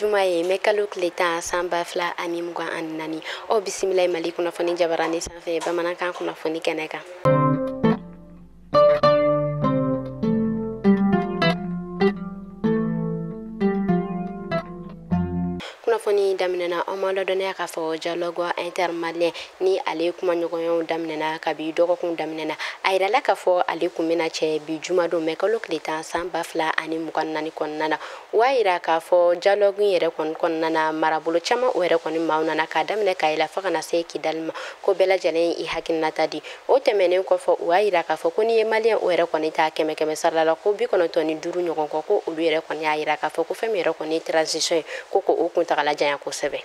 Juma ye mɛ kalo tile 10 san 2024. Aw bisimila Mali kunnafoni jabarani sanfɛ bamanankan kunnafoni kɛnɛ kan. Kunnafoni daminɛna aw ma ladɔnniya k'a fɔ dialogue intermalien ni ale kumaɲɔgɔnyaw daminɛna kabi dɔgɔkun daminɛna. A yirala k'a fɔ ale kun bɛna cɛ bi jumadon mɛ kalo tile 10 san 2024 kɔnɔna na. O y'a yira k'a fɔ dialogue yɛrɛ kɔni kɔnɔna na marabolo caman o yɛrɛ kɔni maaw nana k'a daminɛ Kayi la fo ka na se Kidali ma, ko bɛɛ lajɛlen i hakilinata di. O tɛmɛnen kɔfɛ u y'a yira k'a fɔ ko n'i ye maliyɛn o yɛrɛ kɔni ta 100 100 sara la, ko 95 ɲɔgɔn kɔ, ko olu yɛrɛ kɔni y'a yira k'a fɔ ko fɛn min yɛrɛ kɔni ye transition ye, ko o kuntagala janya kosɛbɛ.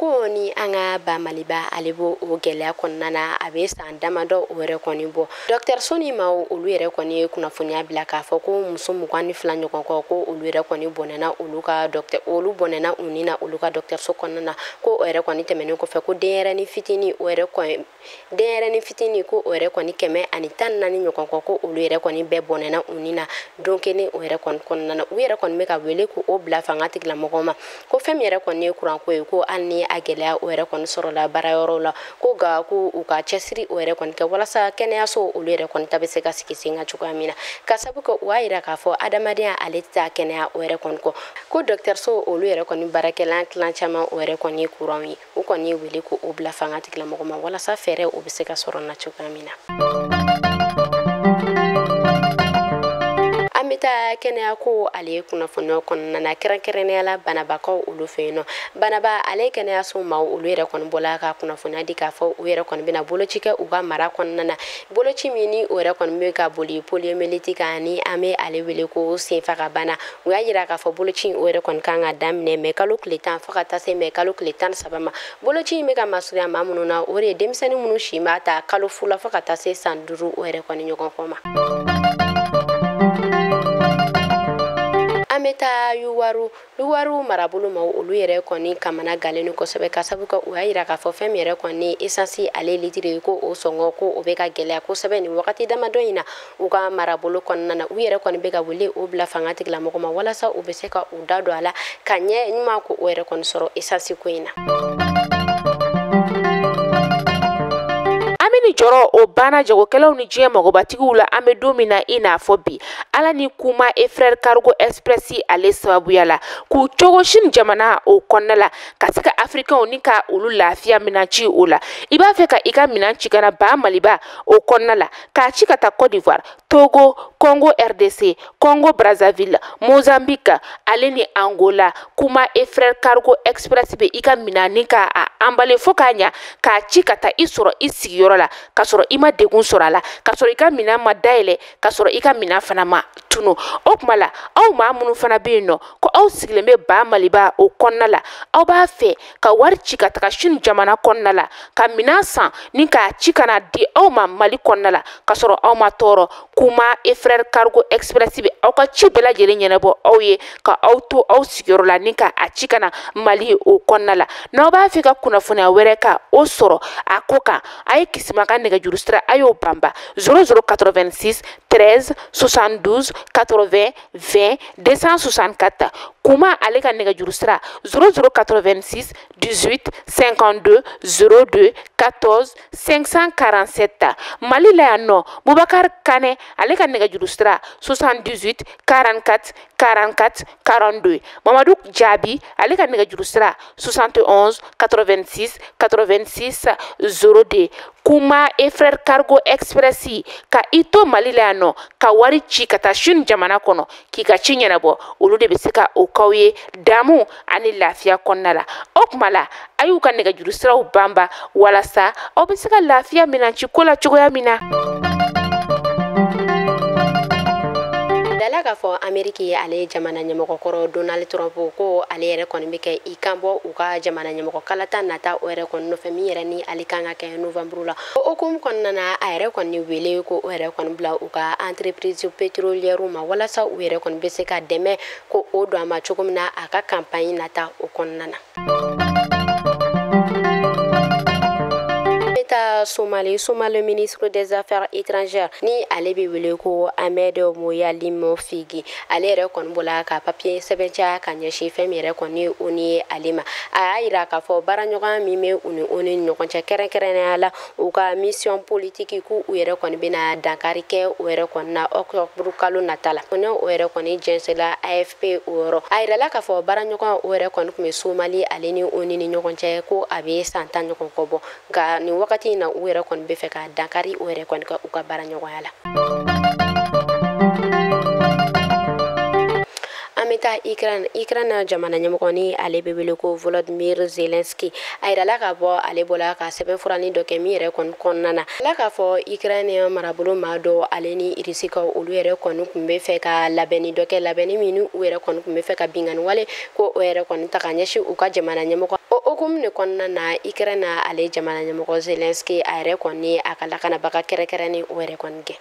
Ko ni an ka ba Maliba ale b'o o gɛlɛya kɔnɔna na, a bɛ san damadɔ o yɛrɛ kɔni bɔ. Dɔgɔtɔrɔso ni maaw olu yɛrɛ kɔni ye kunnafoniya bila k'a fɔ ko muso 22 ɲɔgɔn kɔ, ko olu yɛrɛ kɔni bɔnɛna olu ka dɔgɔtɔrɔ, olu bɔnɛna u ni na olu ka dɔgɔtɔrɔso kɔnɔna na. Ko o yɛrɛ kɔni tɛmɛnen kɔfɛ, ko denyɛrɛnin fitinin o yɛrɛ kɔni, denyɛrɛnin fitinin ko o yɛrɛ kɔni 114 ɲɔgɔn kɔ, ko olu yɛrɛ kɔni bɛɛ bɔnɛna u ni na don kelen o yɛrɛ kɔni kɔnɔna na. U yɛrɛ kɔni bɛ ka wele k'o bila fanga tigilamɔgɔw ma, ko fɛn min yɛrɛ kɔni ye kuranko ye, ko hali ni a gɛlɛya o yɛrɛ kɔni sɔrɔla baarayɔrɔw la, ko nka ko u ka cɛsiri o yɛrɛ kɔni kɛ walasa kɛnɛyaso olu yɛrɛ kɔni ta bɛ se ka sigi sen kan cogoya min na. Ka sabu kɛ u y'a yira k'a fɔ adamadenya ale tɛ taa kɛnɛya o yɛrɛ kɔni kɔ, ko dɔgɔtɔrɔso olu yɛrɛ kɔni baarakɛlan tilan caman o yɛrɛ kɔni ye kuranw ye. U kɔni ye wele k'o bila fanga tigilamɔgɔ ma walasa fɛɛrɛ o bɛ se ka sɔrɔ na cogoya min na. An bɛ taa kɛnɛya ko ale kunnafoniyaw kɔnɔna na, kɛrɛnkɛrɛnnenya la banabakaw olu fɛ yen nɔ. Banaba ale kɛnɛyaso maaw olu yɛrɛ kɔni bɔla ka kunnafoniya di k'a fɔ u yɛrɛ kɔni bɛna boloci kɛ u ka mara kɔnɔna na. Boloci min ni o yɛrɛ kɔni bɛ ka boli poliomyélite kan, ni an bɛ ale wele ko senfagabana. U y'a yira k'a fɔ boloci o yɛrɛ kɔni kan ka daminɛ mɛ kalo tile 10 fo ka taa se mɛ kalo tile 13 ma. Boloci in bɛ ka masurunya maa minnu na, o de ye denmisɛnnin minnu si b'a ta kalo 0 la fo ka taa se san 5 o yɛrɛ kɔni ɲɔgɔn kɔ ma. An bɛ taa Yuwaru marabolo ma, olu yɛrɛ kɔni kamana galen don kosɛbɛ, ka sabu kɛ u y'a yira k'a fɔ fɛn min yɛrɛ kɔni esansi ale litiri ko o sɔngɔ ko o bɛ ka gɛlɛya kosɛbɛ nin wagati damadɔ in na u ka marabolo kɔnɔna na. U yɛrɛ kɔni bɛ ka wele o bila fanga tigilamɔgɔ ma walasa u bɛ se ka u da don a la ka ɲɛ ɲuman ko o yɛrɛ kɔni sɔrɔ esansi ko in na. Ni jɔrɔ o banna jagokɛlaw ni diɲɛ magobatigiw la, an bɛ don min na i n'a fɔ bi, Ala ni Kuma et Frère Cargo Express ale sababuya la k'u cogo Chine jamana o kɔnɔna la ka se ka Africainw ni ka olu lafiya minɛn ci o la. I b'a fɛ ka i ka minɛn ci ka na ba Maliba o kɔnɔna la, k'a ci ka taa Côte d'Ivoire, Togo, Congo RDC, Congo Brazzaville, Mozambique ale ni Angola. Kuma et Frère Cargo Express bɛ i ka minɛn ni ka a emballer fo k'a ɲa, k'a ci ka taa i sɔrɔ i sigiyɔrɔ la, k'a sɔrɔ i ma degun sɔrɔ a la, k'a sɔrɔ i ka minɛn ma dayɛlɛ, k'a sɔrɔ i ka minɛn fana ma tunu. O tuma la, aw maa minnu fana bɛ yen nɔ ko aw sigilen bɛ ba Maliba o kɔnɔna la, aw b'a fɛ ka wari ci ka taga Chine jamana kɔnɔna la ka minɛn san ni k'a ci ka na di aw ma Mali kɔnɔna la, k'a sɔrɔ aw ma tɔɔrɔ. Kuma et Frère Cargo Express bɛ aw ka ci bɛɛ lajɛlen ɲɛnabɔ aw ye ka aw to aw sigiyɔrɔ la ni ka a ci ka na Mali o kɔnɔna la. N'aw b'a fɛ ka kunnafoniya wɛrɛ ka o sɔrɔ a ko kan, a ye Kisima ka nɛgɛjuru sira a y'o banba 00 86 13 72 80 20 264. Kuma ale ka nɛgɛjuru sira 00 86 18 52 02 14 547. Mali la yan nɔ, Bubakar Kane ale ka nɛgɛjuru sira 78 44 44 42. Mamadu Jaabi ale ka nɛgɛjuru sira 71 86 86 02. Kuma et Frère Cargo Express ka i to Mali la yan nɔ ka wari ci ka taa Chine jamana kɔnɔ k'i ka ci ɲɛnabɔ, olu de bɛ se ka o k'aw ye damu ani lafiya kɔnɔna la. O tuma la, a y'u ka nɛgɛjuru siraw banba walasa aw bɛ se ka lafiya minɛn ci ko la cogoya min na. Dala k'a fɔ Ameriki ye ale jamana ɲɛmɔgɔkɔrɔ Donald Trump ko ale yɛrɛ kɔni bɛ kɛ i kan bɔ u ka jamana ɲɛmɔgɔ kalata nata o yɛrɛ kɔni nɔfɛ min yɛrɛ ni ale kan ka kɛ novembre la. O hukumu kɔnɔna na, a yɛrɛ kɔni wele ko o yɛrɛ kɔni bila u ka entreprise pétrolière ma walasa u yɛrɛ kɔni bɛ se ka dɛmɛ ko o don a ma cogo min na a ka campagne nata o kɔnɔna na. taa Somali. Somali ministre des Affaires étrangères ni ale bɛ wele ko Ahmed Moyalim Figi, ale yɛrɛ kɔni bɔla ka papier sɛbɛntiya ka ɲɛsin fɛn min yɛrɛ kɔni ONU ye ale ma. A y'a yira k'a fɔ baaraɲɔgɔnya min bɛ u ni ONU ni ɲɔgɔn cɛ, kɛrɛnkɛrɛnnenya la u ka mission politique, k'u yɛrɛ kɔni bɛna dankari kɛ o yɛrɛ kɔni na octobre kalo nata la. Ne o yɛrɛ kɔni jɛnsɛla AFP o yɔrɔ. A yirala k'a fɔ baaraɲɔgɔn o yɛrɛ kɔni tun bɛ Somali ale ni ONU ni ɲɔgɔn cɛ ko a bɛ san 10 ɲɔgɔn kɔ bɔ, nka nin wagati in na u yɛrɛ kɔni bɛ fɛ ka dankari o yɛrɛ kɔni kɛ u ka baaraɲɔgɔnya la. An bɛ taa Ukraine. Ukraine jamana ɲɛmɔgɔ ni ale bɛ wele ko Volodymyr Zelensky, a yirala k'a bɔ ale bɔla ka sɛbɛnfurani dɔ kɛ min yɛrɛ kɔni kɔnɔna na. Ala k'a fɔ Ukraine marabolo maa dɔ ale ni Irisikaw olu yɛrɛ kɔni tun bɛ fɛ ka labɛnni dɔ kɛ, labɛnni min ni u yɛrɛ kɔni tun bɛ fɛ ka binkanni wale ko o yɛrɛ kɔni ta ka ɲɛsin u ka jamana ɲɛmɔgɔ. O hukumu de kɔnɔna na, Ukraine ale jamana ɲɛmɔgɔ Zelensky a yɛrɛ kɔni a ka lakanabaga kɛrɛnkɛrɛnnen o yɛrɛ kɔni gɛn.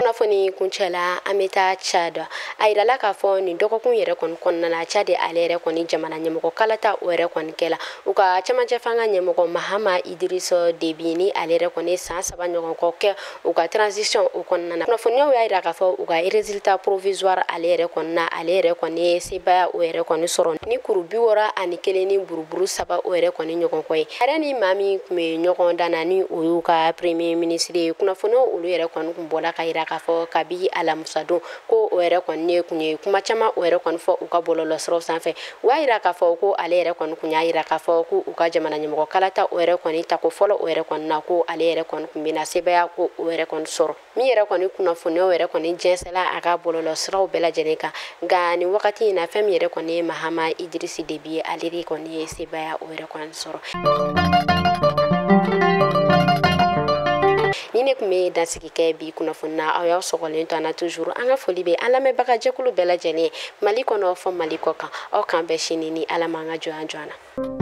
Kunnafoni kuncɛla, an bɛ taa Tchad. A yirala k'a fɔ nin dɔgɔkun yɛrɛ kɔni kɔnɔna na, Tchad ale yɛrɛ kɔni jamana ɲɛmɔgɔ kalata o yɛrɛ kɔni kɛla. U ka cɛmancɛ fanga ɲɛmɔgɔ Mahama Idriss Déby ni ale yɛrɛ kɔni san 3 ɲɔgɔn kɔ kɛ u ka transition o kɔnɔna na. Kunnafoniyaw y'a yira k'a fɔ u ka résultat provisoire ale yɛrɛ kɔni na, ale yɛrɛ kɔni ye sebaaya o yɛrɛ kɔni sɔrɔ ni kuru 61 ni buruburu 3 o yɛrɛ kɔni ɲɔgɔn kɔ ye. A yɛrɛ ni maa min tun bɛ ɲɔgɔn dan na ni o y'u ka premier ministre ye, kunnafoniyaw olu yɛrɛ kɔni tun bɔla ka yira k'a fɔ kabi alamusadon ko o yɛrɛ kɔni kun ye kuma caman o yɛrɛ kɔni fɔ u ka bɔlɔlɔsiraw sanfɛ. U y'a yira k'a fɔ ko ale yɛrɛ kɔni kun y'a yira k'a fɔ ko u ka jamana ɲɛmɔgɔ kalata o yɛrɛ kɔni tako fɔlɔ o yɛrɛ kɔni na, ko ale yɛrɛ kɔni kun bɛna sebaaya ko o yɛrɛ kɔni sɔrɔ. Min yɛrɛ kɔni kunnafoniyaw yɛrɛ kɔni jɛnsɛla a ka bɔlɔlɔsiraw bɛɛ lajɛlen kan, nka nin wagati in na fɛn min yɛrɛ kɔni ye Mahama Idriss Déby ye, ale de kɔni ye sebaaya o yɛrɛ kɔni sɔrɔ. Ni ne tun bɛ dansigi kɛ bi kunnafoni na, aw y'aw sɔgɔlen to an na toujours. An ka foli bɛ an lamɛnbaga jɛkulu bɛɛ lajɛlen ye Mali kɔnɔ fɔ Mali kɔ kan. Aw k'an bɛn sini ni Ala m'an ka jɔnya jɔ an na.